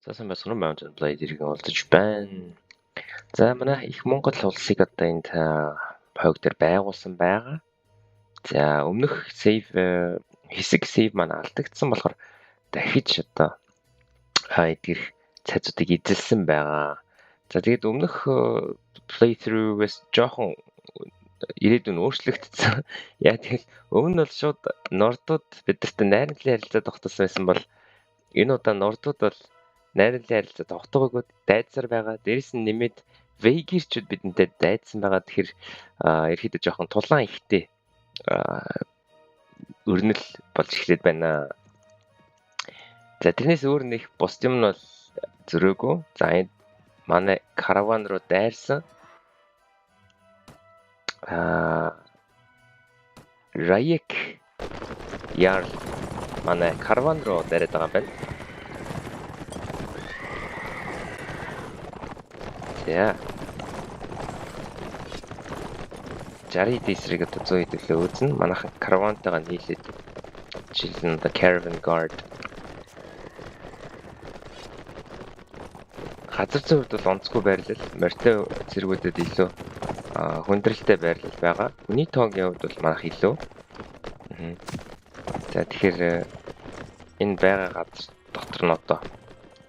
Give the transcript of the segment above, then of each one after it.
За сайн байцгаана уу, Mountain Blade иргэн уулзаж байна. За манай их Монгол улсыг одоо энд хойг дээр байгуулсан байгаа. За өмнөх save хэсэг save маань алдагдсан болохоор дахиж одоо эдгэрх цайзуудыг эзэлсэн байгаа. За тэгээд өмнөх playthrough-ээс жоохон ирээдүйн өөрчлөгдсөн. Яа тэгэл өмнө нь бол шууд нордууд бидэрт найрамдлын харилцаа тогтоосон байсан бол энэ удаа нордууд бол найрамдлын харилцаа тогтоогүйд дайдсаар байгаа. Дээрэс нь нэмээд вейгерчүүд бидэнтэй дайдсан байгаа. Тэгэхээр ерөөхдөө жоохон тулаан ихтэй өрнөл болж эхлээд байна. За тэрнээс өөр нэг бус юм нь бол зөрөөгүй. За энэ манай караван руу дайрсан. Раек Ярл манай караван руу дайраад байгаа юм байна. За 60 эсрэг одоо 100 хэдүүлээ үзнэ. Манайхан каравантайгаа нийлээд жишээл нь одоо Caravan Guard газар зүйн хувьд бол онцгүй байрлал, морьтой цэргүүдэд илүү хүндрэлтэй байрлал байгаа. Хүний тоогийн хувьд бол манайх илүү. За тэгэхээр энэ байгаа газар дотор нь одоо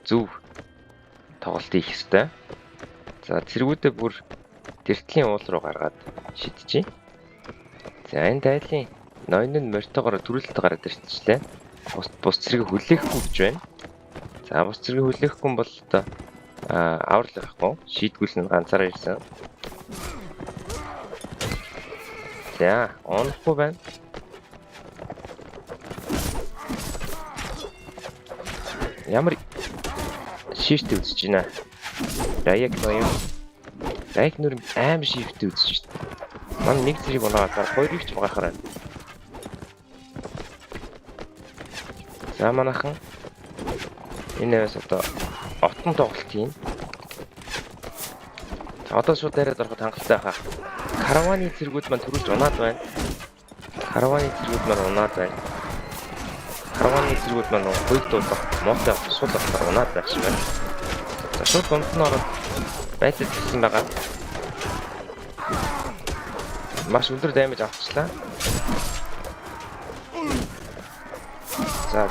зөв тоглолт хийх ёстой. За цэргүүдээ бүр тэртлийн уул руу гаргаад шидчихье. За энэ дайлын ноён нь морьтойгоор төрөлт гараад ирчихлээ. Бус цэрэг хүлээхгүй гэж байна. За бус цэрэг хүлээхгүй бол одоо аврал байхгүй. Шийдгүүл нь ганцаараа ирсэн. За онохгүй байна. Ямар шийртэй үзэж байна. Раяк ноён. Раяк нүр аим шийртэй үзэж байна. Манай нэг зэрэг унаагаар хоёрыг ч угаахаар байна. За манайхан энэ наваас одоо отон тоглолт хийн. За одоо шууд дайраад ороход хангалттай байхаа. Караваны цэргүүд маань төрүүлж унаад байна. Караваны цэргүүд маань унаад байна. Караваны цэргүүд маань хоёрт болох муутай сул болохоор унаад байх шиг байна. За шууд дунд нь ороод байлдаж ирсэн байгаа. Маш өндөр даймаж авчихлаа. За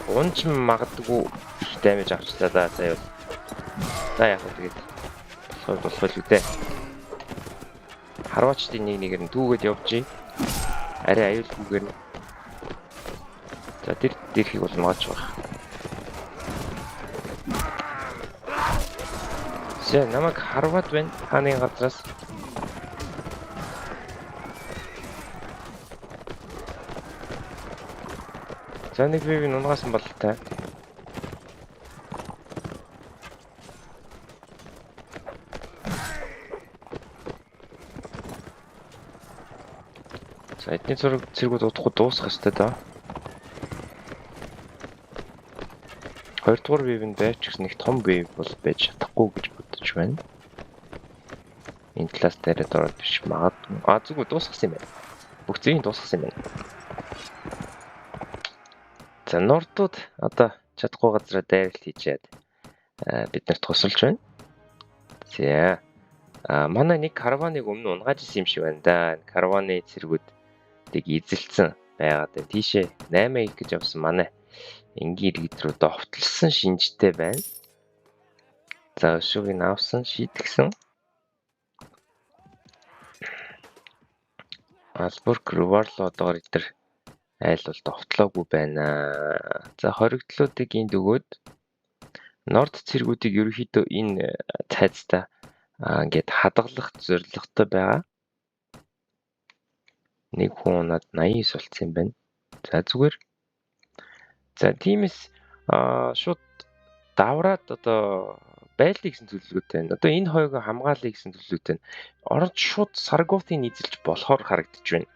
унж магадгүй их даймаж авчлаа да заяа. За яг хөө тэгээд болох л үдэ. Харваачдын нэг нэгээр нь түүгээд явжээ. Арай аюулгүйгээр нь. За тэр дэрхийг бол нууж байгаа. За намайг харваад байна хааны газраас. За нэг вэвийг нунгасан бололтой. За эдний зураг цэргүүд удахгүй дуусах ёстой доо. Хоёрдугаар вэв нь байж гэсэн нэг том вэв бол байж чадахгүй гэж бодож байна. Энэ талаас дээрээ ороод ирж магадгүй. А зүгөө дуусгасан юм байна. Бүх зэргийг дуусгасан юм байна. За нордууд одоо чадахгүй газараа дайралт хийчихэд бид нарт тусалж байна. За манай нэг караваныг өмнө унгааж исэн юм шиг байна да. Караваны цэргүүдийг эзэлсэн байгаад байна. Тийшээ 8 их гэж явсан манай энгийн иргэд рүү довтлсон шинжтэй байна. За өшөөг нь авсан, шийтгсэн. Албург Руварло одоогор эдэр айл бол довтлоогүй байна. За хоригдлуудыг энд өгөөд Норд цэргүүдийг ерөнхийдөө энэ цайцтай ингээд хадгалах зорилготой байгаа. Нэг хүн унаад 89 болцсон юм байна. За зүгээр. За тиймээс шууд давраад одоо байлыг гэсэн төлөвлөгөөтэй байна. Одоо энэ хоёрыг хамгаалъя гэсэн төлөвлөгөөтэй байна. Орж шууд Сарготыг эзэлж болохоор харагдаж байна.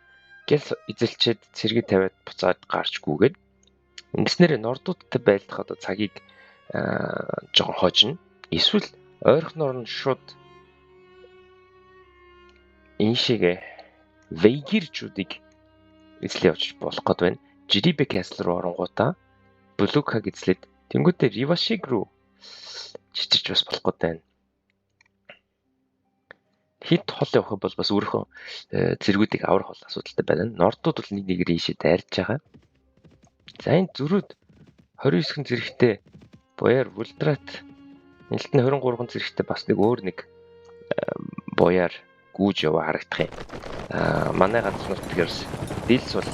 Гэл эзэлчээд цэрэг тавиад буцаад гарч гүгээд ингэснээр нордуудтай байлдах одоо цагийг жоохон хожино. Эсвэл ойрхоноор нь шууд энэ шигэ вейгерчүүдийг эзлээ явж болох гээд байна. Жирибе Castle руу оронгуудаа Блукаг эзлээд тэнгуүтээ Ривашиг руу Чичирч бас болох гээд байна. Хит хол явах бол бас өөрийнхөө зэргүүдийг аврах бол асуудалтай байна. Нордууд бол нэг нэгээр ийшээ дайрж байгаа. За энэ зөрүүд 29 зэрэгтэй бояр Вулдрат энэлт нь 23 зэрэгтэй бас нэг өөр нэг бояр гүүж яваа харагдах юм. Манай ганц нарт тэгэхээр дилс бол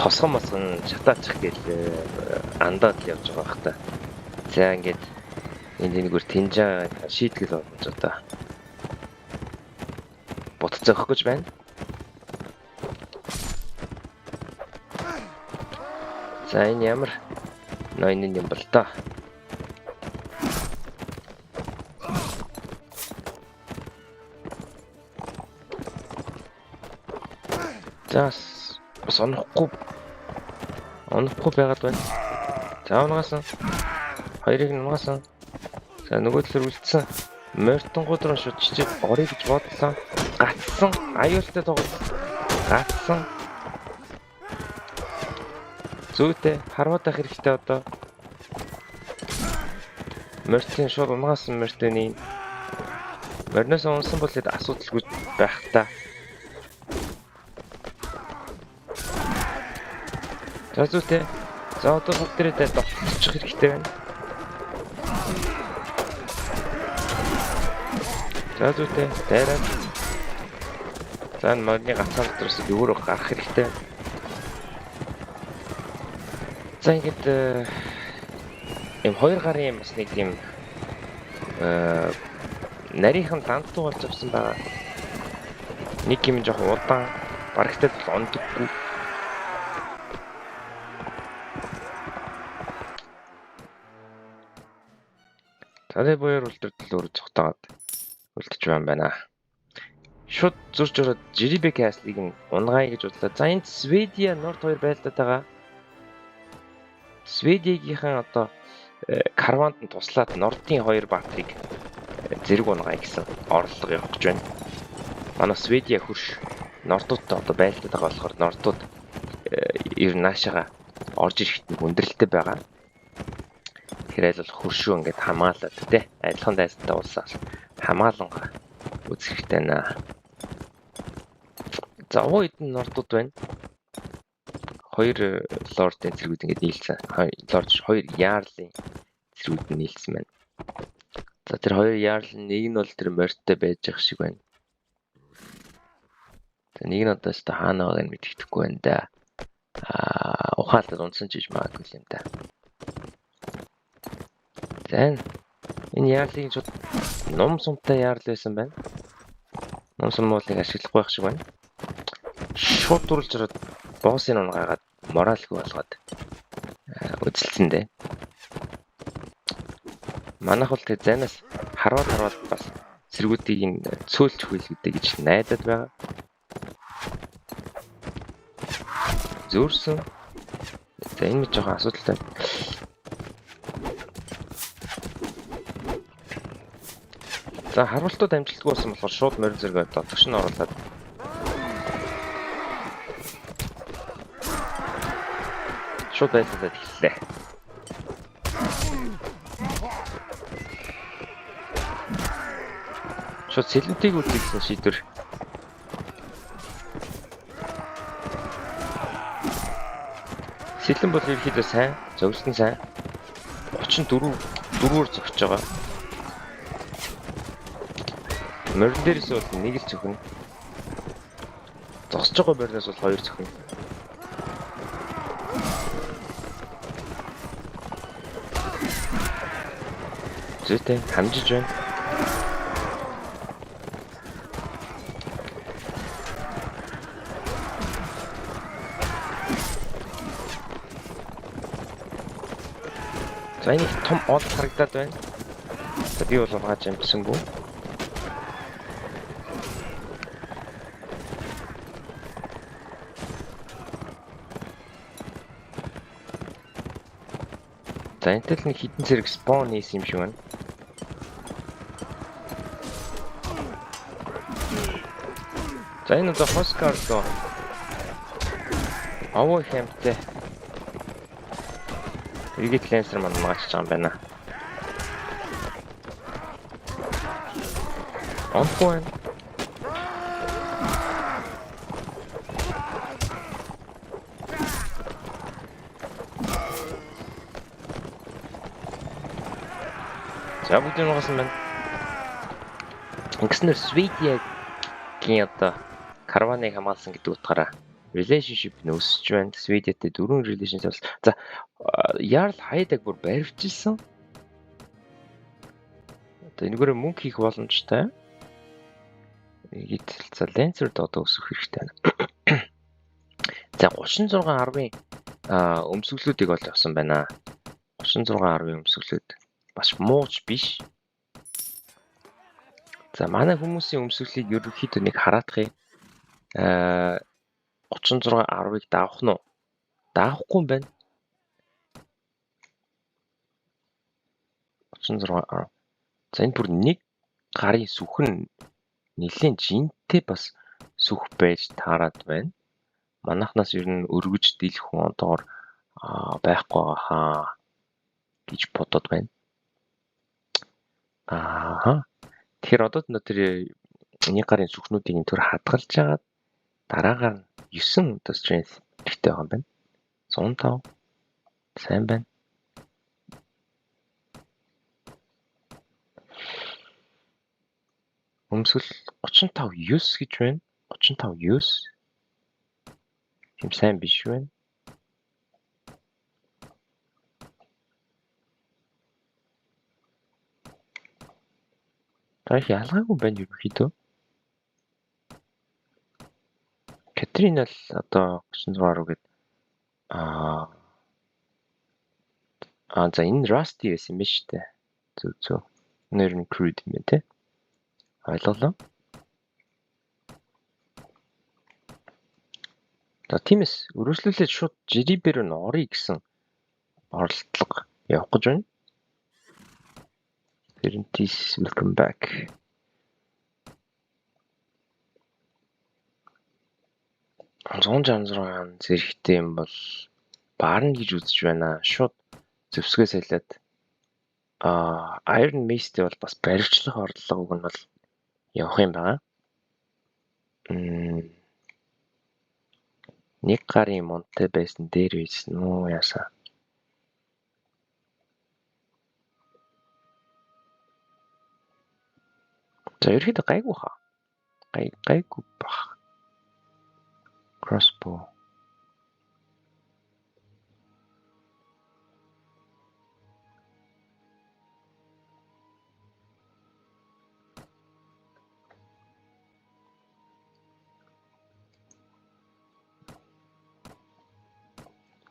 тосгон мосгон шатаачих гээл андаад л явж байгаа бах та. За ингээд энд энэгээр тэнжаа шийтгэл болгож одоо бутцах гэж байна. За энэ ямар ноён юм бол та. За бас онохгүй байгаад байна. За унагаасан. Хоёрыг нь унагаасан. За нөгөө талаар үлдсэн. Мортонгууд руу шууд чичээд орё гэж бодлоо. Гацсан. Аюултай тоглолт. Гацсан. Зүйтэй харваад байх хэрэгтэй одоо. Мортын шууд унагаасан мортын. Морноос унсан бол хэд асуудалгүй байх та. За зүйтэй. За одоо бүгд дээрээ довтчих хэрэгтэй байна. За зүйтэй дайраад. За энэ морины гацаан дотроос өөрөө гарах хэрэгтэй. За ингээд ийм хоёр гарын бас нэг юм нарийнхан дантуу болж авсан байгаа. Нэг юм жоохон удаан барагтад бол ондоггүй. За тэгээ буяр үлдэртэл өөр цогтоод үлдэж байна байна. Шууд зурж ороод Жирибе Каслыг нь унгая гэж бодлоо. За энд Сведия Норд хоёр байлдаад байгаа. Сведиагийнхан одоо карванд нь туслаад Нордын хоёр баатрыг зэрэг унгая гэсэн орлого явах гэж байна. Манай Сведия хөрш Нордуудтай одоо байлдаад байгаа болохоор Нордууд ер нь наашаага орж ирэхэд нь хүндрэлтэй байгаа. Тэгэхээр аль болох хөршөө ингээд хамгаалаад тэ адилхан дайсантай улсаас хамгаалангаа үзэх хэрэгтэй байна. За овоо хэдэн Нордууд байна. Хоёр лордын зэргүүд ингээд нийлсэн. Лорд хоёр яарлын зэргүүд нь нийлсэн байна. За тэр хоёр яарл нэг нь бол тэр морьтой байж ах шиг байна. За нэг нь одоо өстө хаана байгааг нь мэддэхгүй байна да. Аа ухаалтад унтсан ч гэж магадгүй юм да. За энэ яарлыг шууд ном сумтай яарл байсан байна. Ном сумуулыг ашиглахгүй байх шиг байна. Шууд дурлж ороод боссын унгаагаад моралгүй болгоод үзэлцэн дээ. Манайх бол тэг зайнаас харваад бас цэргүүдийг нь цөөлж хүйлгүүдэй гэж найдаад байгаа. Зөөрсөн. За энэ мэт жоохон асуудалтай. За харуултууд амжилтгүй болсон болохоор шууд морин зэрэг дотгош нь оруулаад шууд байлдаад эхэллээ. Шууд сэлэмтийг үзье гэсэн шийдвэр. Сэлэм бол ерөнхийдөө сайн, зөглөлт нь сайн. 34 дөрвөөр зогсож байгаа. Морин дээрээс бол нэг л цохино. Зогсож байгаа мориноос бол хоёр цохино. Зүйтэй хамжиж байна. За энэ их том од харагдаад байна. За би бол унгааж амжсангүй. За энэтэл нэг хитэн зэрэг спаун хийсэн юм шиг байна. За энэ одоо Хоскар руу овоо хэмтэй. Эргээд Lancer маань магаачж байгаа юм байна. Онхгүй байна. За бүгд нугасан байна. Ингэснээр Sweden-ийн одоо караваныг хамгаалсан гэдэг утгаараа relationship нь өсөж байна. Sweden-тэй дөрвөн relationship. За Ярл Хайдаг бүр баривчилсан. Одоо энэгээр мөнгө хийх боломжтой. Гэтэл за Lancer-д одоо өсөх хэрэгтэй байна. За 36.10-ын өмсгөлүүдийг бол авсан байна. 36.10-ын өмсгөлүүд бас мууч биш. За манай хүмүүсийн өмсгөлийг ерөнхийдөө нэг хараадах юм. 36.10-ыг давах нь уу? Давахгүй юм байна. 36.10. За энэ бүр нэг гарын сүхэн нэлээд жинтэй бас сүх байж таарад байна. Манайхнаас ер нь өргөж дийлэх хүн одоогор байхгүй байгаа хаа гэж бодод байна. Аа. Тэгэхээр одоо тэр нэг гарын сүхнүүдийг нь төр хадгалж агаад дараагаар нь 9 одоо strength хэрэгтэй байгаа юм байна. 105 сайн байна. Өмсгөл 35 9 гэж байна. 35 9. Тийм сайн биш байна. За их ялгаагүй байна ерөнхийдөө. Катрин бол одоо 36 гээд за энэ Rusty байсан юм байна шүү дээ. Зөв зөв. Нэр нь Crude юм байна те. Ойлголоо. За тиймээс өргөжлүүлээд шууд жирибэр нь оръё гэсэн оролдлого явах гэж байна. Ferentis, welcome back. 166 зэрэгтэй юм бол баарна гэж үзэж байна. Шууд зэвсгээ солиод Iron Mace-тэй бол бас баривчлах орлого уг нь бол явах юм байна. Нэг гарын мунтай байсан дээр байсан уу яасан. За ерөөхдөө гайгүй хаа. Гайгүй бах. Crossbow.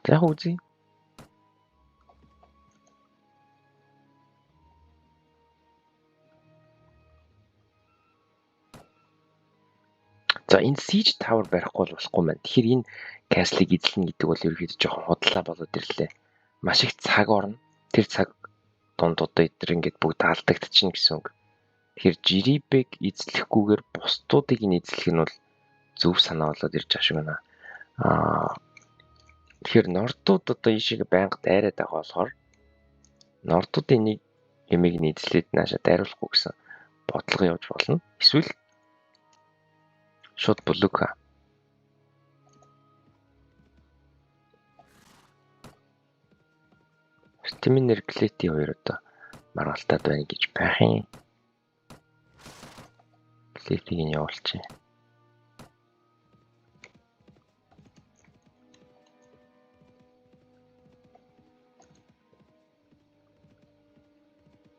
За яг үзье. За энэ Siege Tower барихгүй бол болохгүй маань. Тэгэхээр энэ castle-ыг эзлэнэ гэдэг бол ерөнхийдөө жоохон худлаа болоод ирлээ. Маш их цаг орно. Тэр цаг дунд одоо эдгээр ингээд бүгд алдагдчихна гэсэн үг. Тэгэхээр жирибэг эзлэхгүйгээр бусдуудыг нь эзлэх нь бол зөв санаа болоод ирж байгаа шиг байна. Тэгэхээр нордууд одоо ийшээ байнга дайраад байгаа болохоор нордуудын нэг ямиг нь эзлээд наашаа дайруулахгүй гэсэн бодлого явж болно. Эсвэл шууд Блука. Стиминер Клети хоёр одоо маргалтаад байна гэж байх юм. Клетиг нь явуулчих.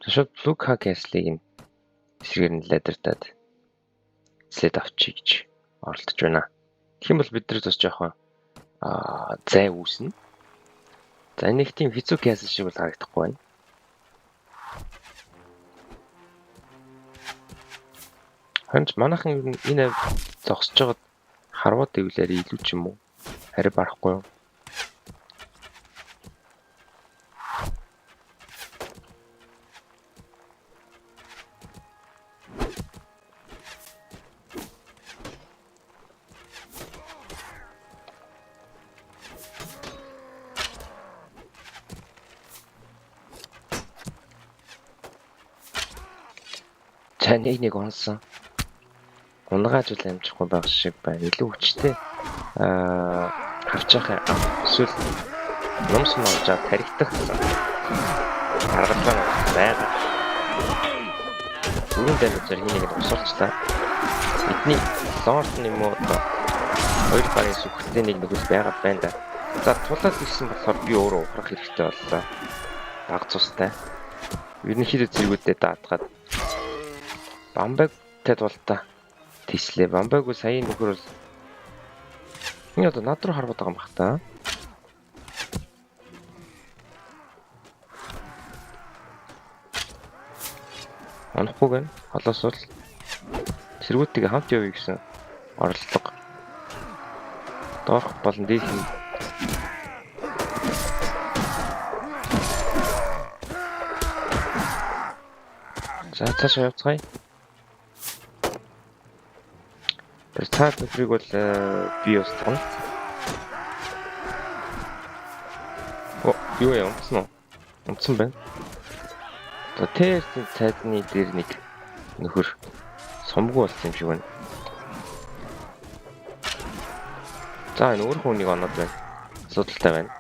Шууд Блука Кэслийг нь эсрэгээр нь лайдертаад эзлээд авчий гэж оролдож байна. Тэгэх юм бол бид нар бас жоохон зай үүснэ. За энэ нэг тийм хэцүү castle шиг бол харагдахгүй байна. Харин ч манайхан ер нь энэ зогсож байгаад харваад ивэл арай илүү ч юм уу? Арай барахгүй юу? За нэг онсон. Унгааж үл амжихгүй байх шиг байна. Илүү хүчтэй хавчих эсвэл нумс олж аваад тарихтах гэсэн аргалгаа байгаа. Бүрэн дамжаар хин нэг усуулчлаа. Эдний лорд юм уу одоо хоёр гарын сүхтэй нэг нөхөс байгаа байна да. За тулаад ирсэн болохоор би өөрөө ухрах хэрэгтэй боллоо. Баг цустай. Ерөнхийдөө зэргүүдэд даатгаад Бамбайтай тултаа тийслээ. Бамбайгүй саяын нөхөр бол энэ одоо над руу харгууд байгаа юм бах та. Унахгүй гэн. Холоос бол цэргүүдтэйгээ хамт явъя гэсэн оролдлого. Доорх болон дээрх нь. За цаашаа явцгаая. Тэр цаад нөхрийг бол би устгана. О, юу яа, унтсан уу? Унтсан байна. За тэр цайзны дээр нэг нөхөр сумгүй болсон юм шиг байна. За энэ өөр хүнийг оноод байна. Асуудалтай байна.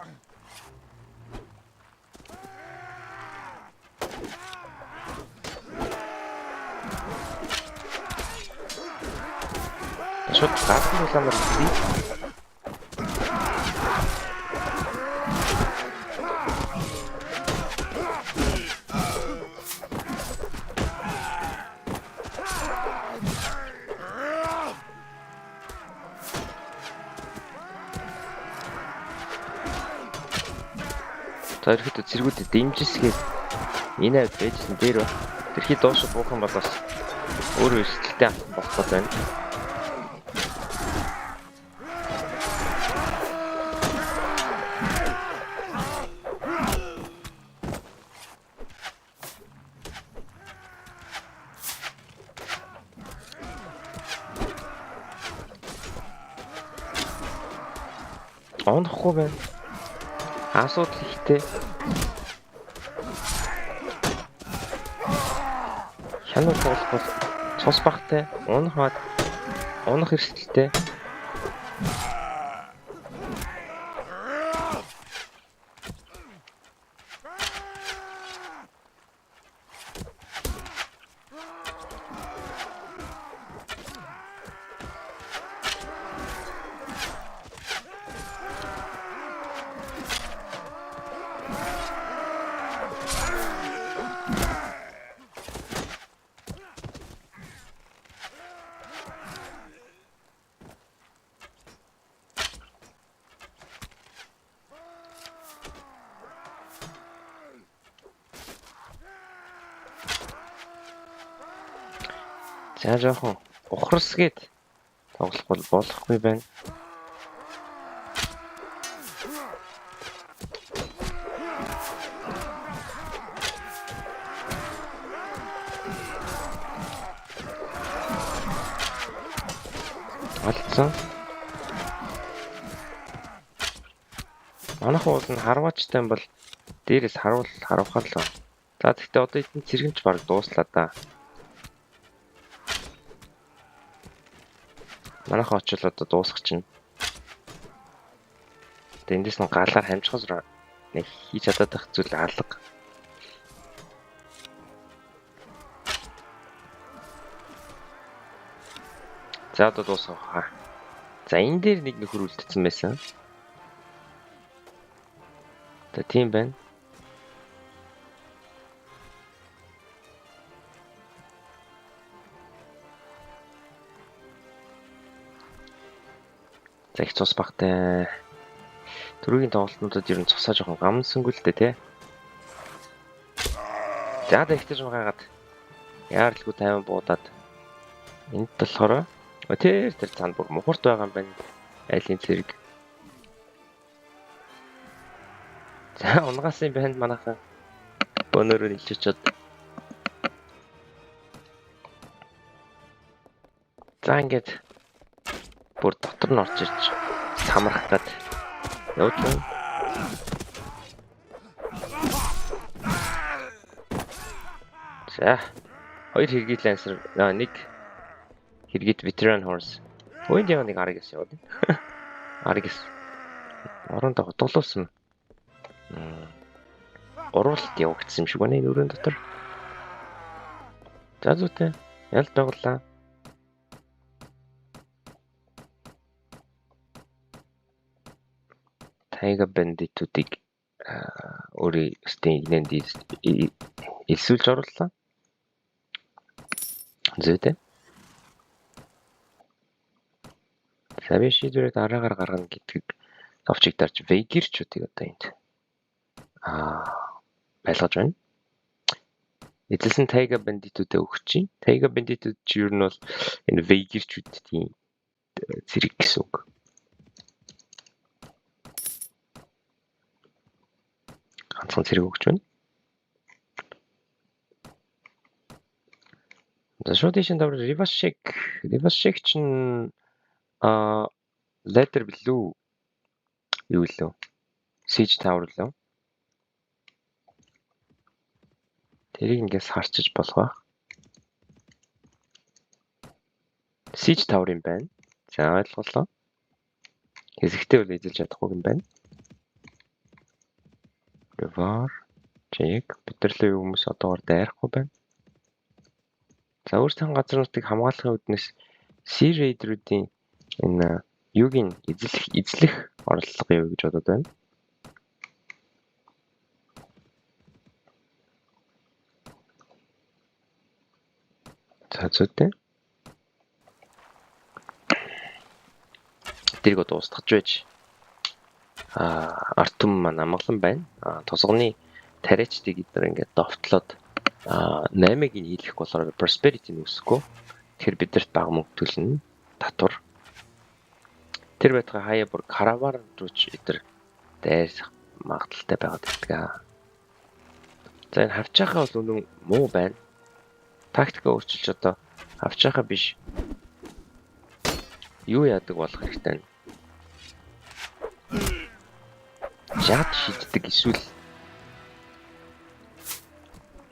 Шууд гадна улаанаар үзье. За ерөөхдөө цэргүүдэд дэмжисгээд энэ авд байжсэн дээр ба. Тэрхий доош буух юм бол бас өөрөө эрсдэлтэй авах болох гээд байна. Онохгүй байна. Асуудал ихтэй. Хянуур тоглох бол цус багтай, унах бат, унах эрсдэлтэй. За жоохон ухарсгээд тоглох бол болохгүй байна. Алдсан. Манайхан уул нь харваачтай юм бол дээрээс харуул харавхаар л байна. За тэгтээ одоо эдний цэргэмч баг дууслаа да. Манайхан очил одоо дуусгах чинь. Одоо эндээс нь галаар хамжихаас нэг хийж чадаад байх зүйл алга. За одоо дуусгах хаа. За энэ дээр нэг нөхөр үлдсэн байсан. За тийм байна. За их цус багтай. Түрүүгийн тоглолтнуудад ер нь цусаа жоохон гамсангүй л дээ тий. За тэгтэж гайгаад яарлгүй 50 буудаад энд болохоор тэр цаана бүр мухарт байгаа юм байна. Айлын цэрэг. За унгаасын банд манайхан бөөнөрөө нэлж очоод. За ингээд бүр дотор нь орж ирж самрах гад явж байна. За Хоёр хэргийг lancer, нэг хэргийт veteran horse. Үүнд яг нэг арга гэсэн яваад. Арга гэсэн. Орондоо хотголуулсан. Гурвалт явагдсан юм шиг байна энэ өрөөнд дотор. За зүйтэй. Ялд байгууллаа. Тайга бандитуудыг өөрийн өстийн игнэнд элсүүлж орууллаа. Зүйтэй. Савын шийдвэрээ дараагаар гаргана гэдгийг товчийг дарж вегерчүүдийг одоо энд байлгаж байна. Эзэлсэн тайга бандитуудаа өгч чинь. Тайга бандитууд чи ер нь бол энэ вегерчүүдийн зэрэг гэсэн үг. Ганцхан зэрэг өгч байна. За шууд ийшээ давар Rivashek. Rivashek чинь ladder билүү? Юу лөө? Siege tower лөө? Тэрийг ингээс харчиж болох байх. Siege tower юм байна. За ойлголоо. Хэсэгтэй бол эзэлж чадахгүй юм байна. Rivar Check бид нар хүмүүс одоогор дайрахгүй байна. За өөрсдийн газар нутгийг хамгаалахын үүднээс Sea Raider-уудын энэ юуг нь эзлэх орлого юу гэж бодод байна. За зүйтэй. Тэрийг одоо устгаж байж Артум маань амгалан байна. Тосгоны тариачдыг эдгээр ингээд довтлоод 8-ыг нь хийлэх болохоор prosperity нь өсөхгүй. Тэгэхээр бидэрт бага мөнгө төлнө. Татвар. Тэр байтугай хаяа бүр каравар руу ч эдгээр дайрах магадлалтай байгаад байдаг. За энэ хавчаахаа бол үнэн муу байна. Тактика өөрчилж одоо хавчаахаа биш юу яадаг болох хэрэгтэй вэ? Жад шиддэг эсвэл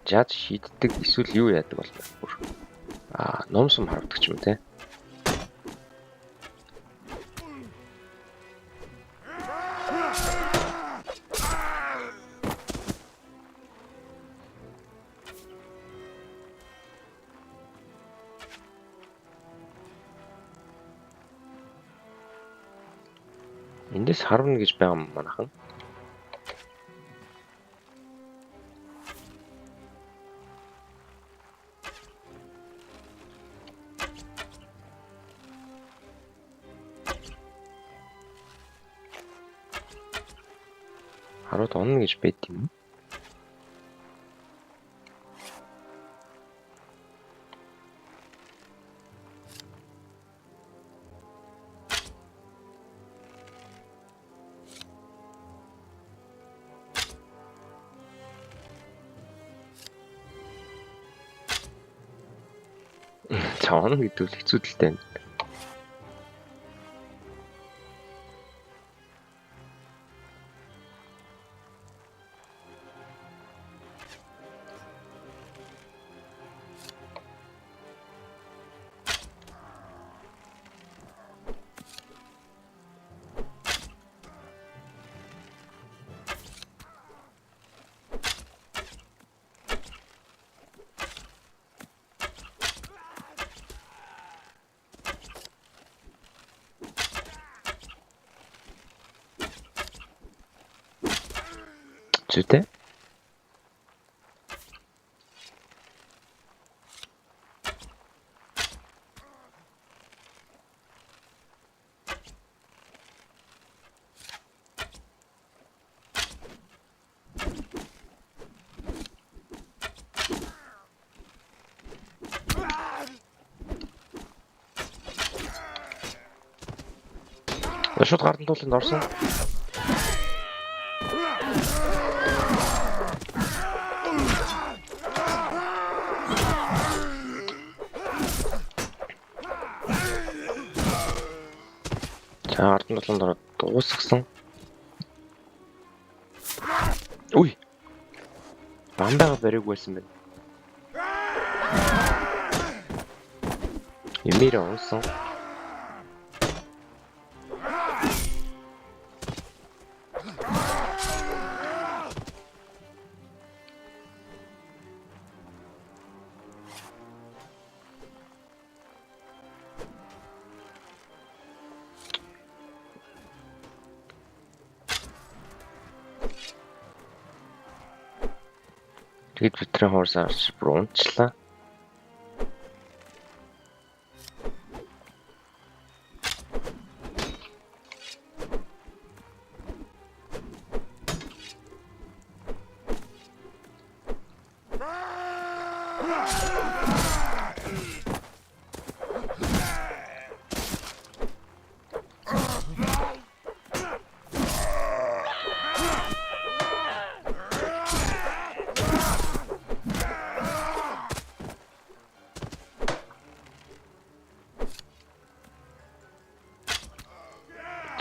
жад шиддэг эсвэл юу яадаг бол бүр ном сум харагдах юм те. Эндээс харвна гэж байгаа юм манайхан. Харууд онно гэж байд юм. За онно гэдэг нь хэцүү л дээ. Зүйтэй. Шууд гардан тууланд орсон. За ардан тулаанд ороод дуусгасан. Үгүй. Бамбайга бариаг байсан байна. Эмээр унсан. Тэгэд бидний хуурс арч бүр унчлаа.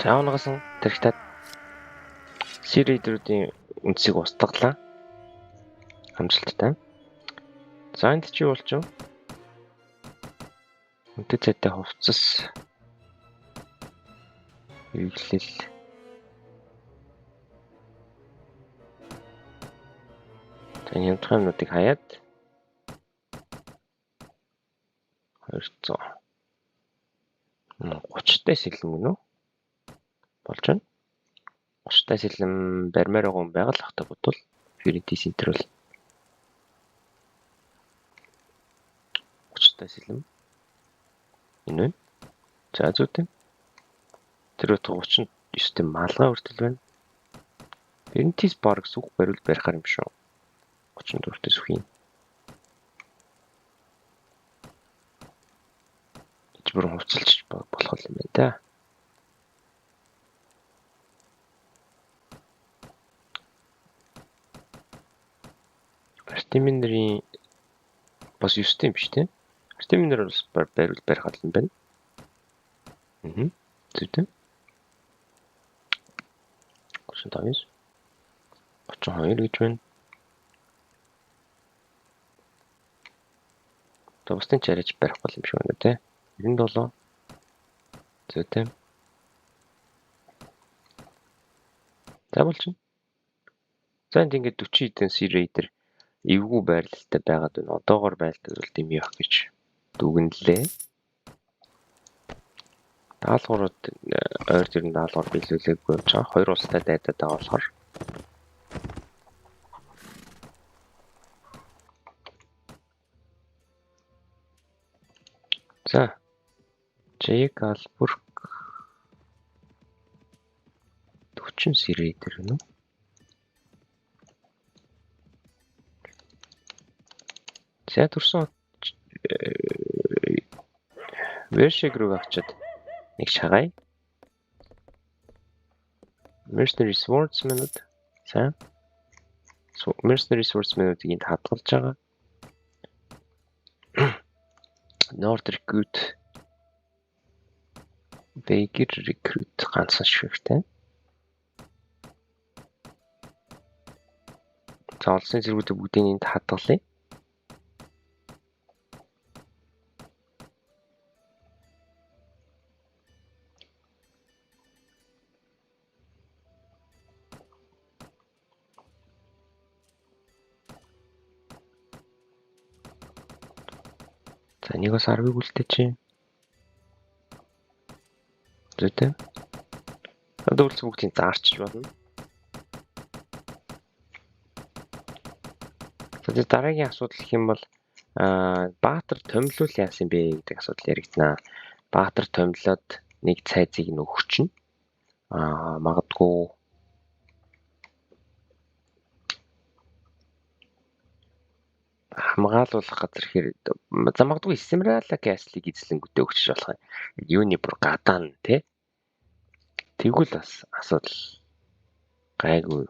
За унгасан тэрхтээ Sea Raider-үүдийн үндсийг устгалаа. Амжилттай. За энд чи юу болчих вэ? Үнэтэй цайтай хувцас хэрэглэл. За энэ хямдхан юмнуудыг хаяад 200 30-тай сэлэм гэнэ үү? Болж байна. 30-тай сэлэм барьмаар байгаа юм байгаль ахтай бодвол Furity Center бол 30-тай сэлэм энэ байна. За зүйтэй. Тэр утга 39-тэй малгай хүртэл байна. Furity Bar сүх бариул барихаар юм шүү. 34-тэй сүхийн. Эч бүр хувцалж болох юм байна да. Артеминерийн бас 9-тэй юм биш үү? Артеминер бас бариул барих юм байна. Зүйтэй. 35 32 гэж байна. За бусдын ч яриач барихгүй юм шиг байна те. 97 зүйтэй. За болчихно. За энд ингээд 40 хэдэн Sea Raider эвгүй байрлалтай байгаад байна. Одоогор байлдал бол дэмий явах гэж дүгнэлээ. Даалгаврууд ойр тэр нь даалгавар биелүүлээгүй явж байгаа. Хоёр улстай дайдаад байгаа болохоор. За. Джейк Албург 40 Sea Raider гэнэ үү? За төрсөн Вершиг рүү авчиад нэг шагай. Mercenary Swordsman-ууд за Mercenary Swordsman-уудыг энд хадгалж байгаа. Nord Recruit Baker Recruit ганцхан шигтэй. За олсон зэргүүдийг бүгдийг энд хадгалъя. За нэг бас 10-ыг үлдээ чи. Зүйтэй. Одоо үлдсэн бүгдийг заарчиж болно. За тэгээ дараагийн асуудал гэх юм бол Баатар томилуул яасан бэ гэдэг асуудал яригдана. Баатар томилоод нэг цайзыг нь өгчнө. Магадгүй хамгаалуулах газар хэр за магадгүй Эсмералда Каслыг эзлэнгүүтээ өгчөж болох юм. Юуны бүр гадаа нь тий. Тэгвэл бас асуудал гайгүй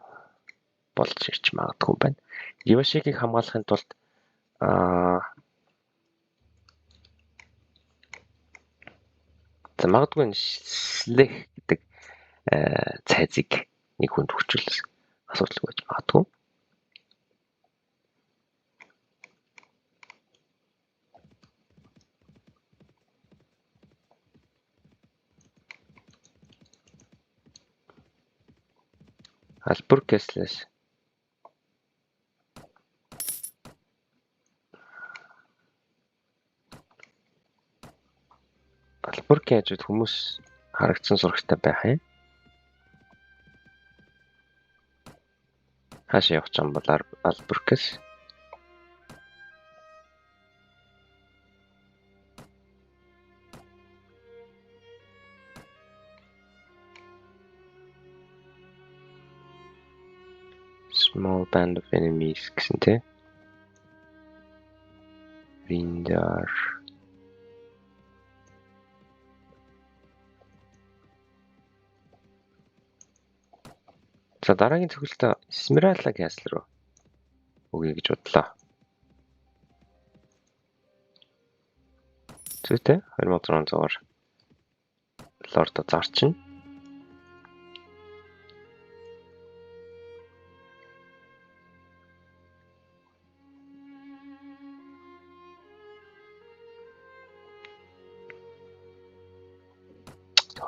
болж ирч магадгүй байна. Ивашигийг хамгаалахын тулд за магадгүй Слэх гэдэг цайзыг нэг хүнд өгчвөл асуудалгүй байж магадгүй. Альбург Castle-ээс Альбургийн хажууд хүмүүс харагдсан зурагтай байх юм. Хаашаа явах юм бол Альбургээс small band of enemies гэсэн тий. Rindar. За дараагийн цохилтоо Esmeralda Castle руу өгье гэж бодлоо. Зүйтэй 2600-аар лордо зарчна.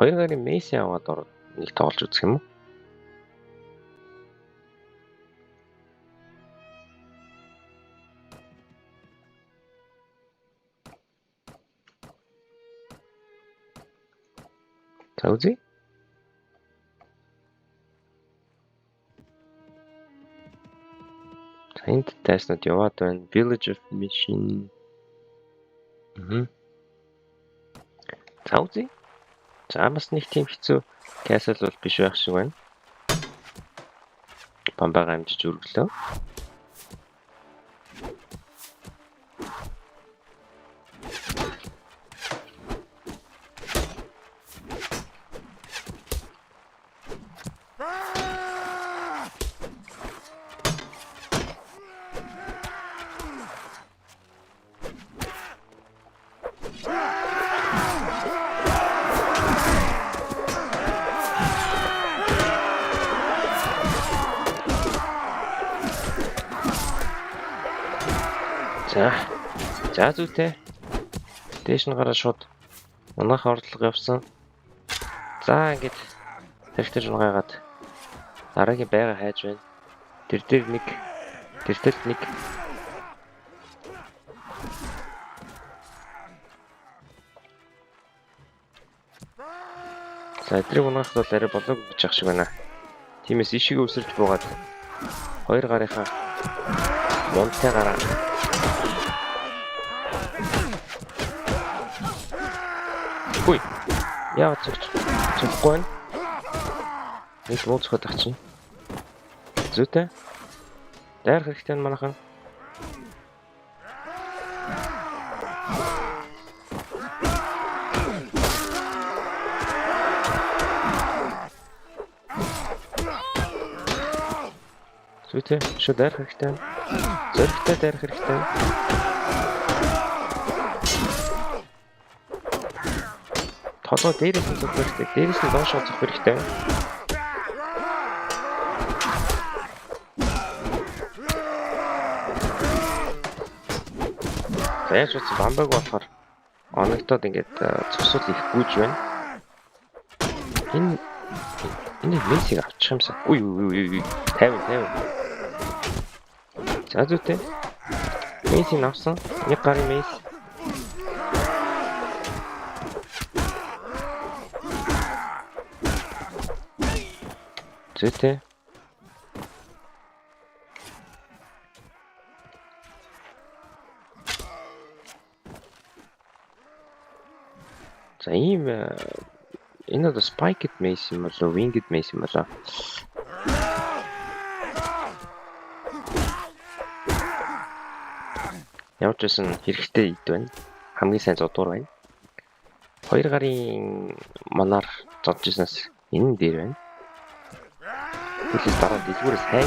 Хоёр гарын Месси аваад ороод нэг тоглож үзэх юм уу? За үзье. За энд дайснууд яваад байна. Village of Mission. За үзье. За бас нэг тийм хэцүү castle бол биш байх шиг байна. Бамбагаа амжиж өргөлөө. За. За зүйтэй. Дээш нь гараад шууд унах орлого явсан. За ингээд тэрхтэр унгаагаад дараагийн байга хайж байна. Тэр дээр нэг, тэр тэлт нэг. За эдрийг унаахад бол арай болоогүй гэж ах шиг байна. Тиймээс ишигээ өсөрж буугаад хоёр гарынхаа мунтай гараа. Хүй. Яагаад цогч цохгүй байна? Нэг муу цохоод ах чинь. Зүйтэй. Дайрах хэрэгтэй нь манайхан. Зүйтэй. Шууд дайрах хэрэгтэй. Зоригтой дайрах хэрэгтэй. Толгой дээрээс нь зогсох хэрэгтэй. Дээрээс нь доош зогсох хэрэгтэй. За яаж утсан бамбаг болохоор оногтоод ингээд цусвал их гүйж байна. Энэ Мессиг авчих юмсан. Үгүй үгүй үгүй. 50 50. За зүйтэй. Мессиг авсан. Нэг гарын Месси. Зүйтэй. За ийм энэ одоо Spiked Mace юм болоо, Winged Mace юм болоо. Ямар ч байсан хэрэгтэй ид байна. Хамгийн сайн зодуур байна. Хоёр гарын манаар зодж ирснээс энэ нь дээр байна. Хүлээс дараа дэлгүүрээс хай.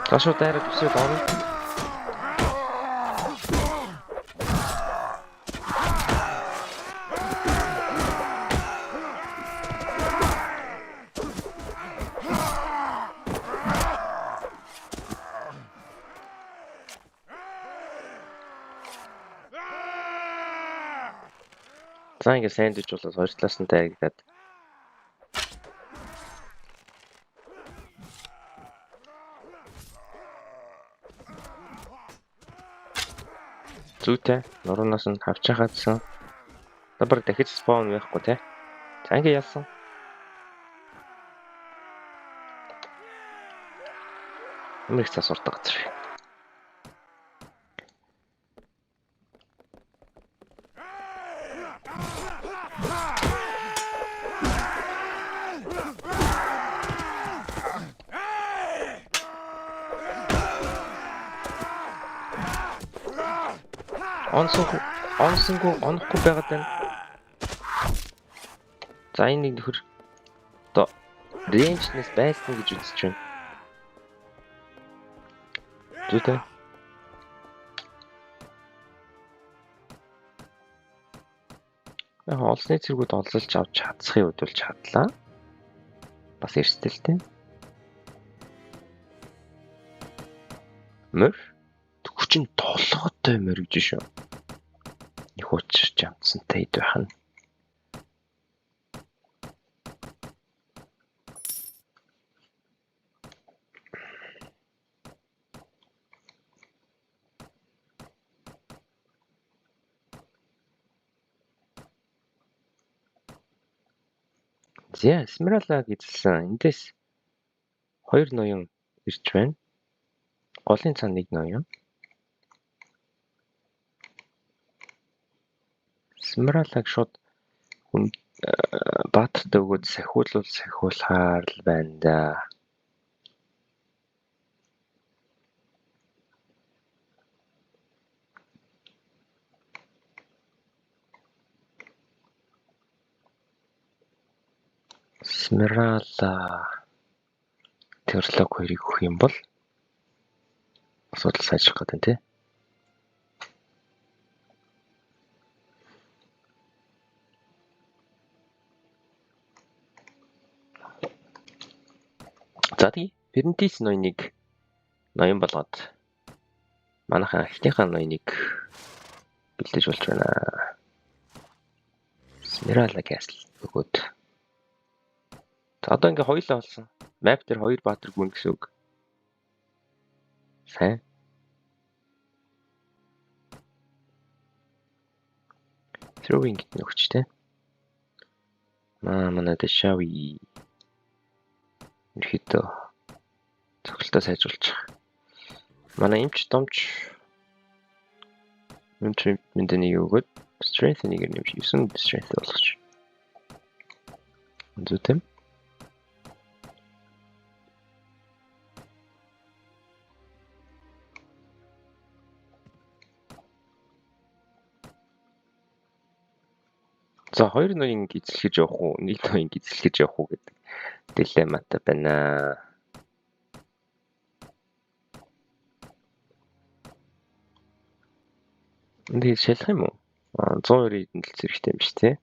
За шууд дайраад өсөөд орно. За ингээ сандвич болоод хоёр талаас нь дайрагдаад зүйтэй нуруунаас нь хавчаахаадсан. Одоо баг дахиж spawn байхгүй те. За ингээ ялсан. Ямар их цаас урдаг газар. Онсонгүй онсонгүй онохгүй байгаад байна. За энэ нэг нөхөр одоо range нээс байсан гэж үзэж байна. Зүйтэй. Яг олсны цэргүүд олзолж авч чадсахын үед бол чадлаа. Бас эрсдэлтэй. Морь хүчин толгойтой морь гэж шүү. Их учирч амтсантай ид байх нь. За, Смиралаг эзэлсэн. Эндээс 2 ноён ирж байна. Голын цаана 1 ноён. Смиралаг шууд хүн баатартай өгөөд сахиулвал сахиулахаар л байна да. Смирала Терлог хоёрыг өгөх юм бол асуудал сайжрах гэдэг тий. За тий. Бернтис ноёныг ноён болгоод манайхан эхнийхээ ноёныг бэлдэж болж байна. Смирала Castle өгөөд. За одоо ингээ хоёулаа болсон. Map дээр хоёр баатар гүн гэсэн үг. Сайн. Throwing гэдэг нь өгч тэ. Манай Дэшави ерөөхдөө цогцолтоо сайжруулчих. Манай эмч домч эмч мэндэ нэг өгөөд strength нэгээр нэмж 9 strength болгоч. Зүйтэй. За хоёр ноён эзлэхэж явах уу, нэг ноён эзлэхэж явах уу гэдэг дилемматай байна. Энд шалах юм уу? 190 хэдэн л зэрэгтэй юм биш тий.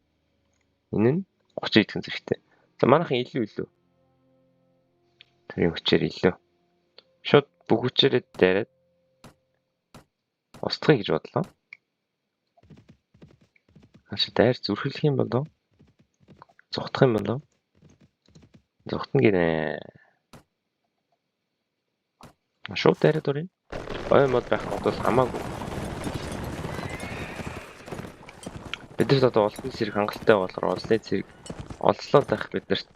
Энэ нь 30 хэдэн зэрэгтэй. За манайхан илүү. Тэрийн хүчээр илүү. Шууд бүх хүчээрээ дайраад устгая гэж бодлоо. Хаш дайр зүрхлэх юм болов? Зугтах юм болов? Зугтна гинэ. Шууд дайраад оръё. Ой мод байх бол хамаагүй. Бидэрт одоо олонний цэрэг хангалттай болохоор олонний цэрэг олзлоод байх бидэрт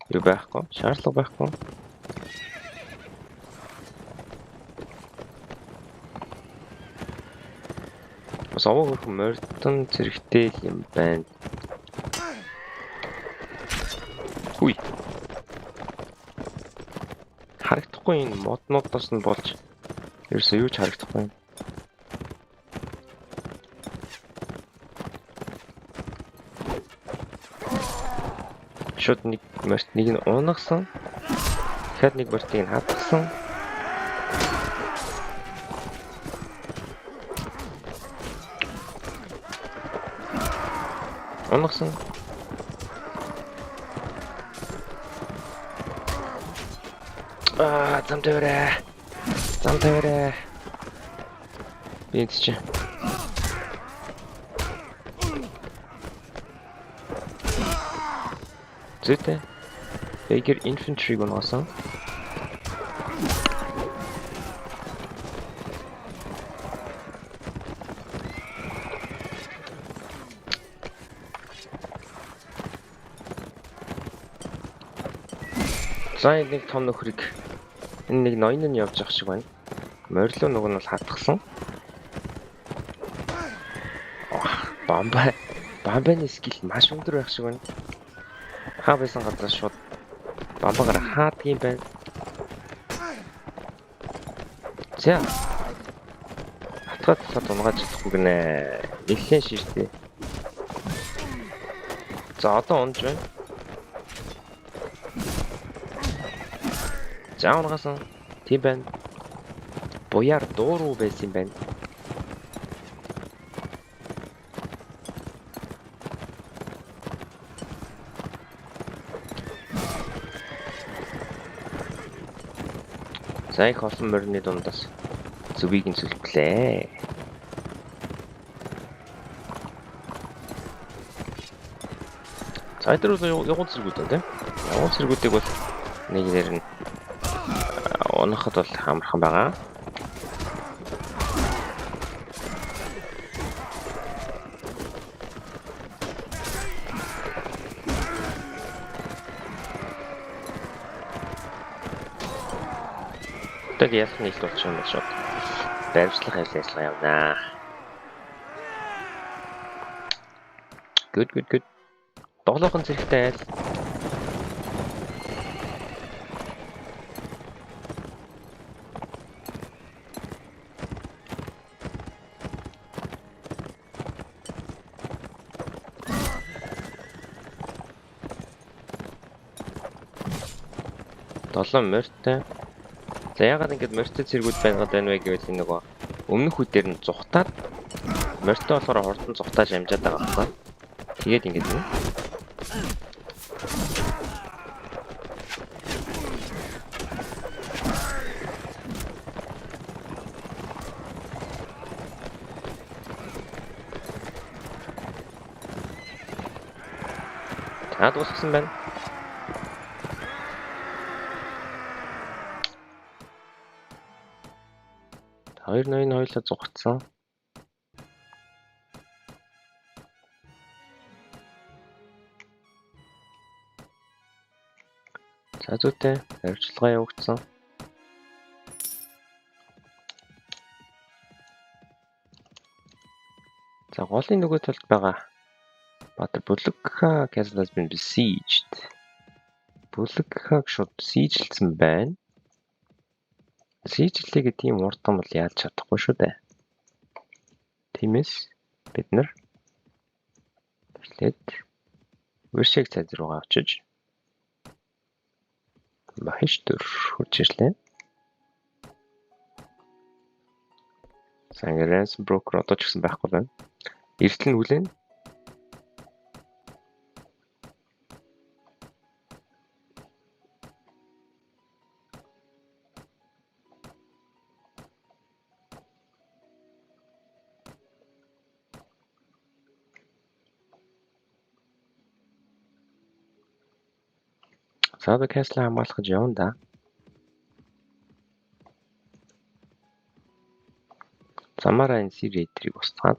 юу байхгүй, шаардлага байхгүй. Бас овоо хөрхөн морьтон цэрэгтэй л юм байна. Хүй. Харагдахгүй энэ моднуудаас нь болж ерөөсөө юу ч харагдахгүй. Шууд нэг морьт нэг нь унагсан. Дахиад нэг морьтыг нь хатгсан. Унагсан. Аа, зам тавиарай. Зам тавиарай. Би энэ чи. Зүйтэй. Baker infantry-г унаасан. За, энэ нэг том нөхрийг, энэ нэг ноён нь явж явах шиг байна. Морилоо нөгөө нь бол хатгсан. Бамбай. Бамбайны skill маш өндөр байх шиг байна. Хаа байсан газар шууд бамбагаар хаадаг юм байна. За. Хатгаад хатгаад унгааж чадахгүй гинэ. Нэлээд ширтээ. За, одоо унж байна. За, унгаасан. Тийм байна. Буяар дууруу байсан юм байна. За, их олон морины дундаас зүвийг нь сүлплээ. За, энэ бол явган цэргүүд байна, тийм. Явган цэргүүдийг бол нэг нэр нь унахад бол амархан байгаа. Яг ялах нийлт болчих юм бол шууд баримтлах ажил явнаа. Good, good, good. Долоохон зэрэгтэй айл. Долоон морьтой. За, ягаад ингэж морьтой цэргүүд байгаад байна вэ гэвэл энэ нөгөө өмнөх үдээр нь зүхтаад, морьтой болохоор хурдан зүхтааж амжаад байгаа байхгүй. Тэгээд ингэж юм. За, дуусгасан байна. Хоёр ноён хоёулаа зугацсан. За, зүйтэй, баримтчилгаа явагдсан. За, голын нөгөө талд байгаа Баатар Бүлэгха castle has been besieged. Бүлэгхаг шууд siege-лсэн байна. Siege-лээгээ тийм урдан бол яаж чадахгүй шүү дээ. Тиймээс бид нар эхлээд Вершиг цайз руугаа очиж Махиш төр хурж ирлээ. За, ингээ ransom broker одоо ч гэсэн байхгүй байна. Эртэл нь хүлээн. За, одоо castle хамгаалах гэж явна да. Замаараа энэ Sea Raider-ыг устгаад.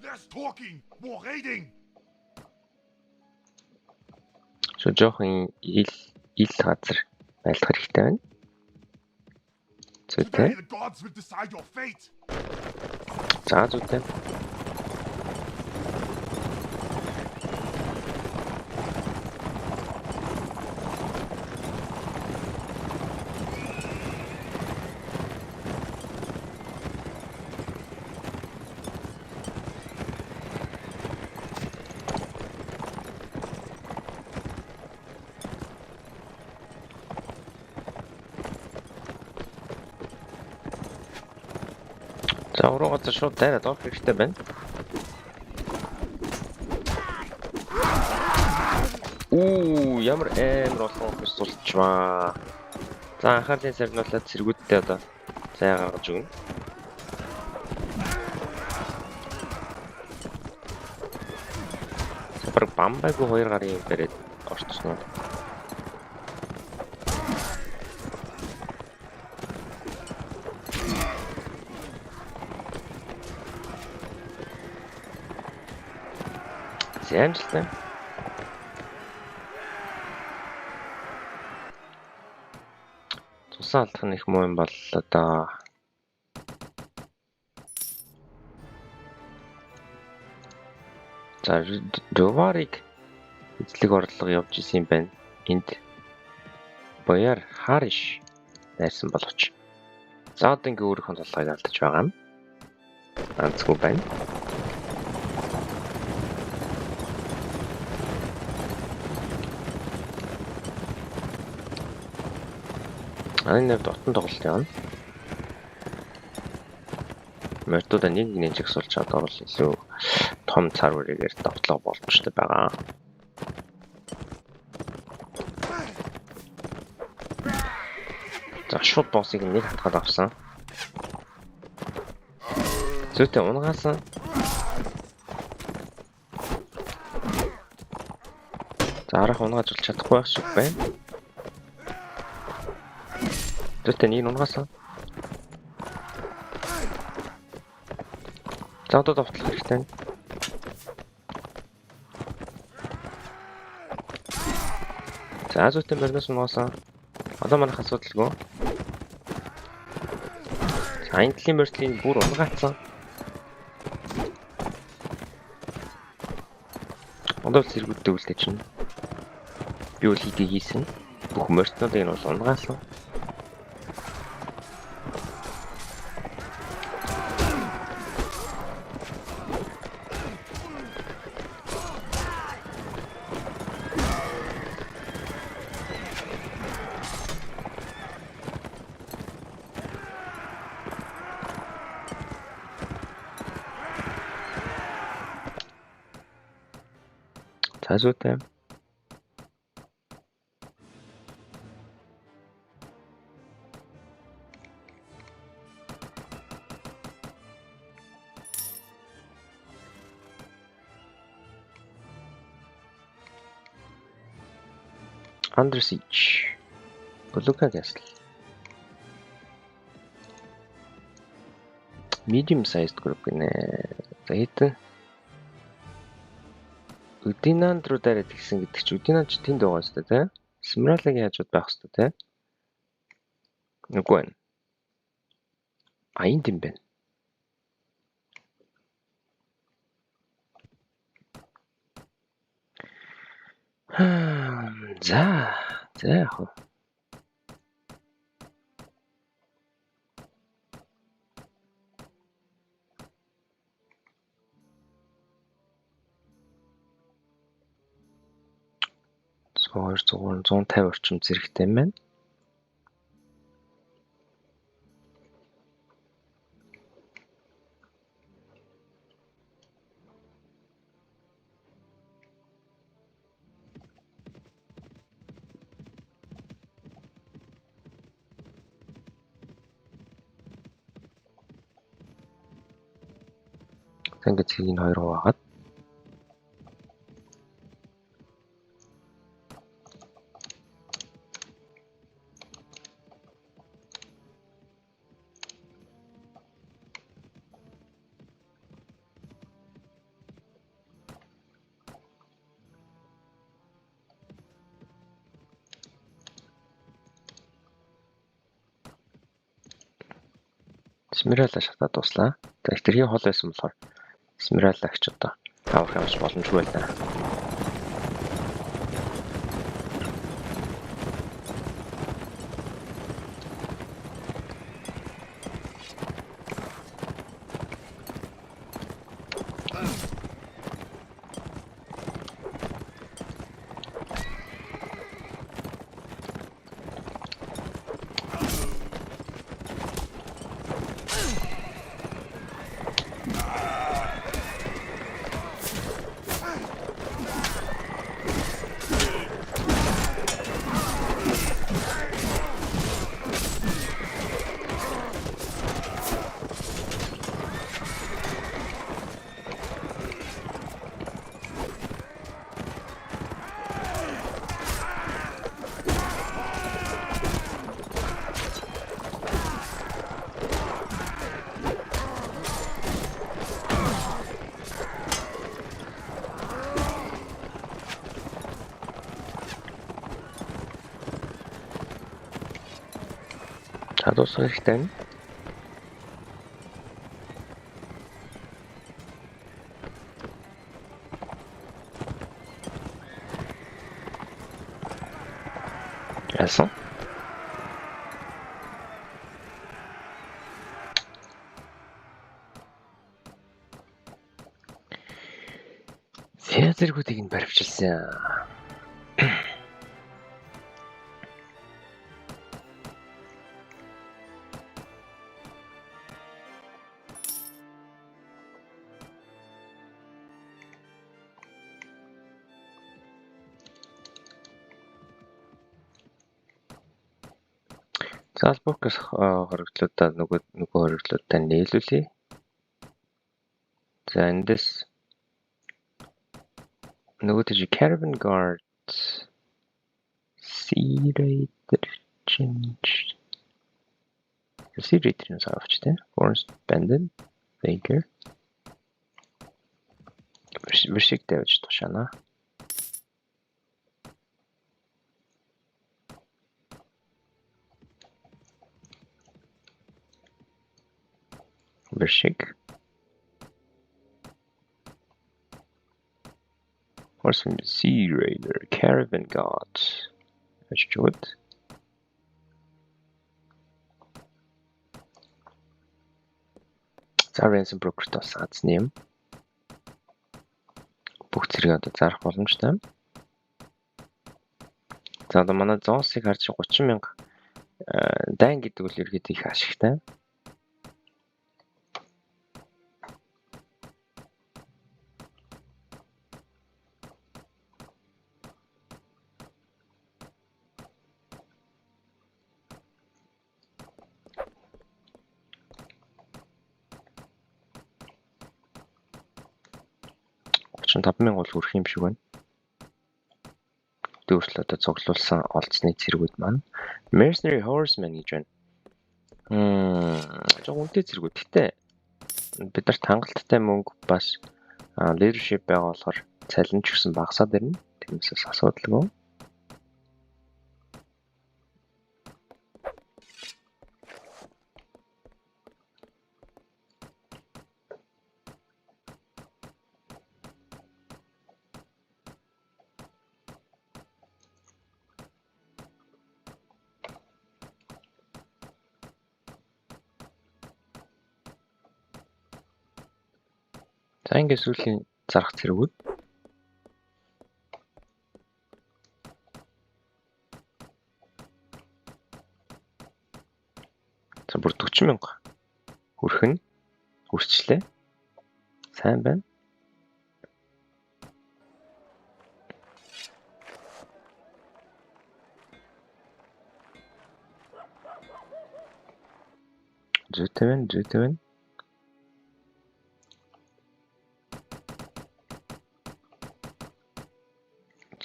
Less talking, more raiding. Шо жоохон ил газар байлгах хэрэгтэй байна. Зүйтэй. Today the gods will decide your fate. За, зүйтэй. За, уруу газар шууд дайраад орох хэрэгтэй байна. Уу, ямар амар олон хүмүүс сулчваа. За, анхаарлын сарниулаад цэргүүдтэй одоо зай гаргаж өгнө. Бараг бамбайгүй 2 гарын юм бариад орчихно. За амжилттай. Цусан алдах нь их муу юм боллоо доо. За Доварыг эзлэх орлого явж исэн юм байна. Энд Бояр Хариш найрсан боловч. За одоо ингээ өөрийнхөө толгойг алдаж байгаа юм. Ганцгүй байна. Энэ нэвд отон тоглолт явна. Мортуудаа нэг нэг жагсуулж чадвал илүү том цар үрээгээр довтлого боломжтой байгаа. За шууд боссыг нэг хатгаад авсан. Зүйтэй унгаасан. За арах унгааж бол чадахгүй байх шиг байна. Зүйтэй нэг унгаасан. За одоо довтлох хэрэгтэй. За зүйтэй морноос унгаасан. Одоо манайх асуудалгүй. За энэ талын морьтлын бүр унгаацсан. Одоо л зэргүүдтэй үлдээ чинь. Би бол хийдийг хийсэн. Бүх морьтнуудыг нь бол унгаасан. За зүйтэй. Under siege. Buluka Castle. Medium sized group гинэ. За хэдэн Үдинанд руу дайраад ирсэн гэдэг чи Үдинанд ч тэнд байгаа юм тий. Смиралагийн хажууд байх хэрэгтэй тий. Үгүй байна. А энд юм байна. За за яг уу. 200 150 орчим зэрэгтэй юм байна. За ингээд цэгийг нь хоёр хуваагаад Смирала шатаад дуслаа. За хэтэрхий хол байсан болохоор Смирала гэж одоо авах явж боломжгүй байлаа. Чадуулах хэрэгтэй байна. Яасан? Зэргүүдийг нь баривчилсан. За Альбукерк хоригдлуудаа нөгөө хоригдлуудтай нийлүүлье. За эндээс нөгөө тийш Caravan Guard Sea Raider Change Sea Raider-ийн авч тий. Forest Bandit Baker Вэршиг тавьж тушаана. Вэршиг Horseman Sea Raider Caravan Guard ажижууд. За Ransom Broker-т бас азны юм. Бүх зэрэг одоо зарах боломжтой. За одоо манай зоосыг харж 30,000 дайн гэдэг бол ерөөдөө их ашигтай. $35,000 бол хүрэх юм шиг байна. Дүүртэл одоо цуглуулсан олцсны цэргүүд маань Mercenary Horseman гэж байна. Жог үнэтэй цэргүүд. Гэтэ бид нарт хангалттай мөнгө бас leadership байгаа болохоор цалин ч гэсэн багасаад ирнэ. Тиймээс бас асуудалгүй. За ингээд сүүлийн зарах цэргүүд. За бүр 40,000 хүрэх нь хүрчлээ. Сайн байна. Зүйтэй байна, зүйтэй байна.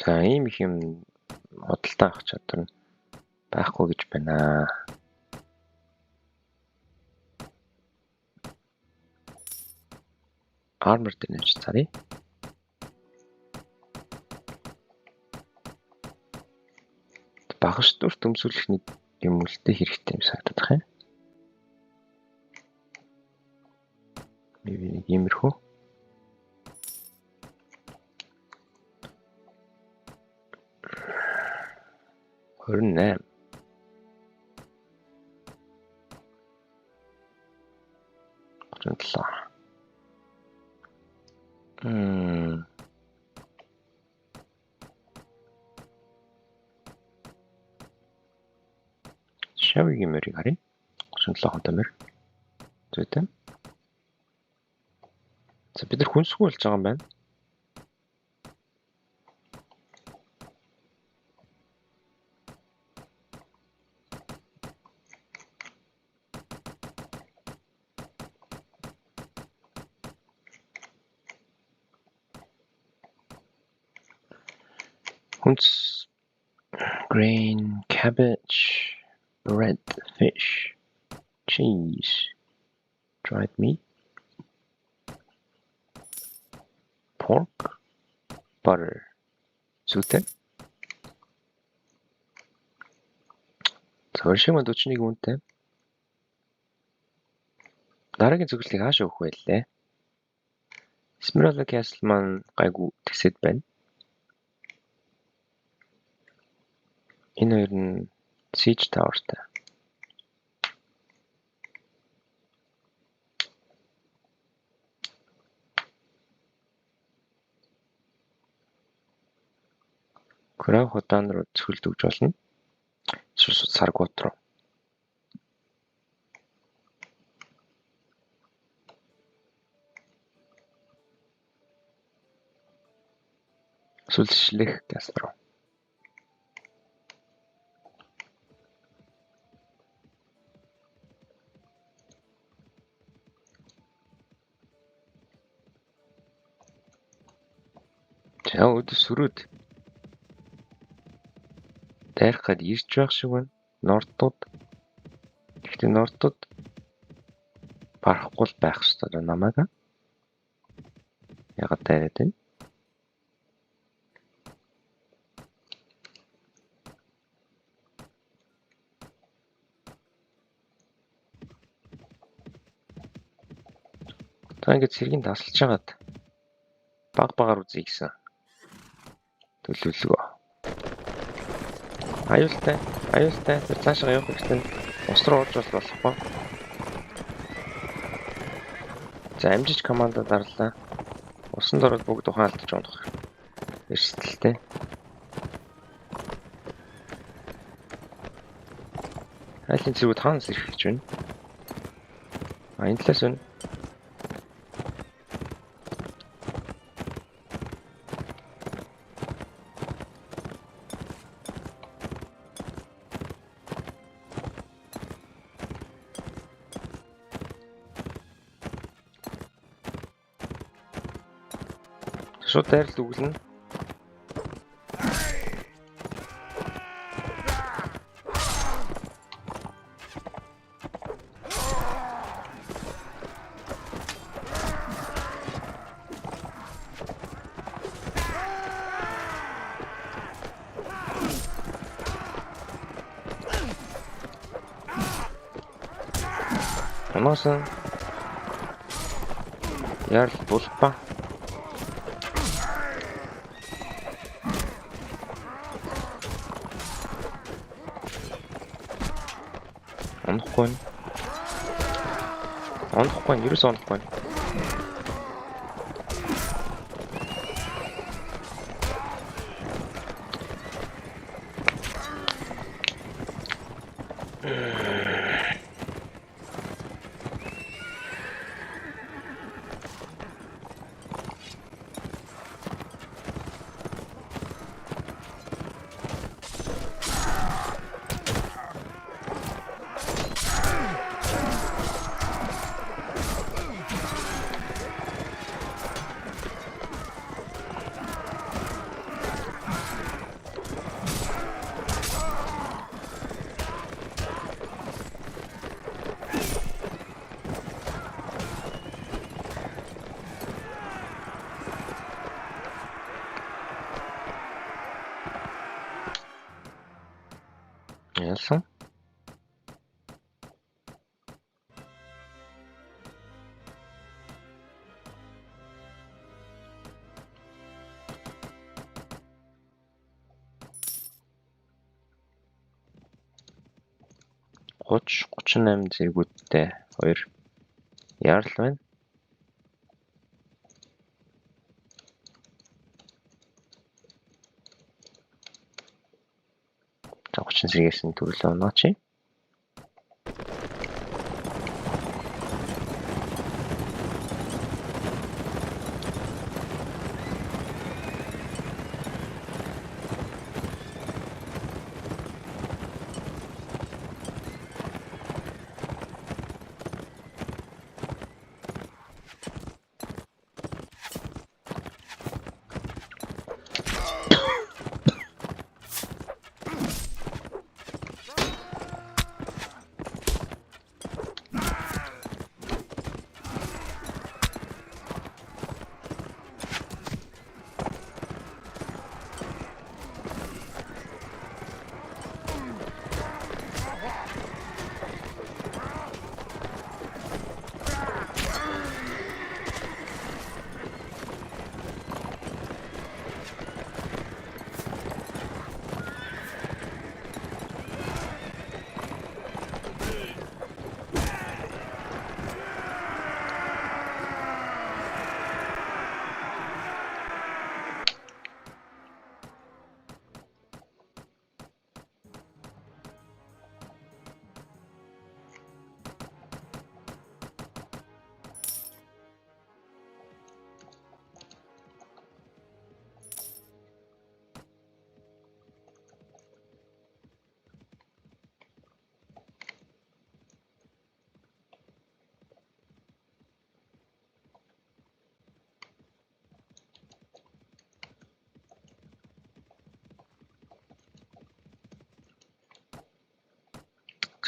За ийм их юм худалдаа авах чадвар нь байхгүй гэж байна. Armor дээр нэмж заръя. Багш дүрт өмсүүлэх нэг юм үлдээ хэрэгтэй юм санагдах юм. Maybe нэг иймэрхүү. 28. 37. Шавигийн морийг харъя. 37 хонтой морь. Зүйтэй. За бид нар хүнсгүй болж байгаа юм байна. Хүнс, grain, cabbage, bread, fish, cheese, dried meat, pork, butter. Зүйтэй. За шиг маань 41 үнэтэй. Дараагийн зөвлөлтийг хаашаа өгөх вэ лээ? Esmeralda Castle маань гайгүй тэгсэд байна. Энэ хоёр нь Siege Tower-тай. Крав худаан руу цохилт өгж болно. Эсвэл Саргут руу. Эсвэл Шлэх Castle руу. За өдөр сөрөөд дайрах гад ирж байх шиг байна. Нордууд. Гэхдээ нордууд барахгүй л байх ёстой намайг. Ягаад дайраад байна? За ингээд цэргийн тасалж хагаад баг багаар үзье гэсэн төлөвлөгөө. Аюултай, аюултай. Тэр цаашаа явах гэсэн ус руу орж бол болохгүй. За амжиж команда дарлаа. Усан дороод бүгд ухаан алдаж унах. Эрсдэлтэй. Айлын цэргүүд хаанаас ирэх гэж байна? А энэ талаас байна. Шууд дайралт өглөнө. Унаасан Ярл булпа. Онохгүй. Онохгүй, ерөөсөө онохгүй. Яасан? 30 38 зэргүүдтэй хоёр ярл байна. За 30 зэргээс нь төрлөө унаач.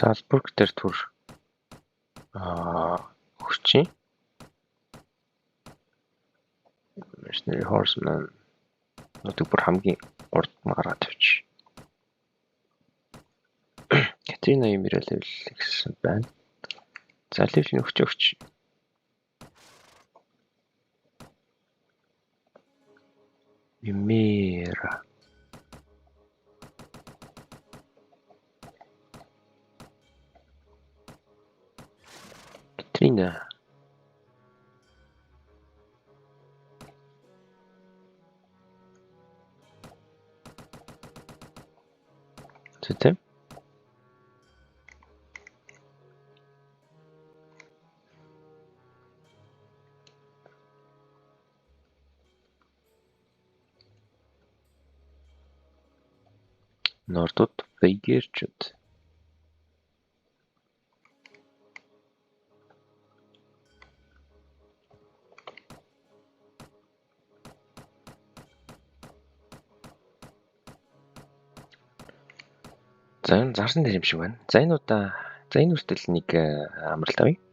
За Альбург дээр түр өгчий. Mercenary Horseman нутаг бүр хамгийн урд нь гаргаад тавьчих. Катрина Эмира level гэсэн байна. За level нь өгч өгч. Эмира. Катрина. Тэ. Нордууд, Вейгерчүүд. За энэ зарсан дээр юм шиг байна. За энэ удаа за энэ хүртэл нэг амралт авъя.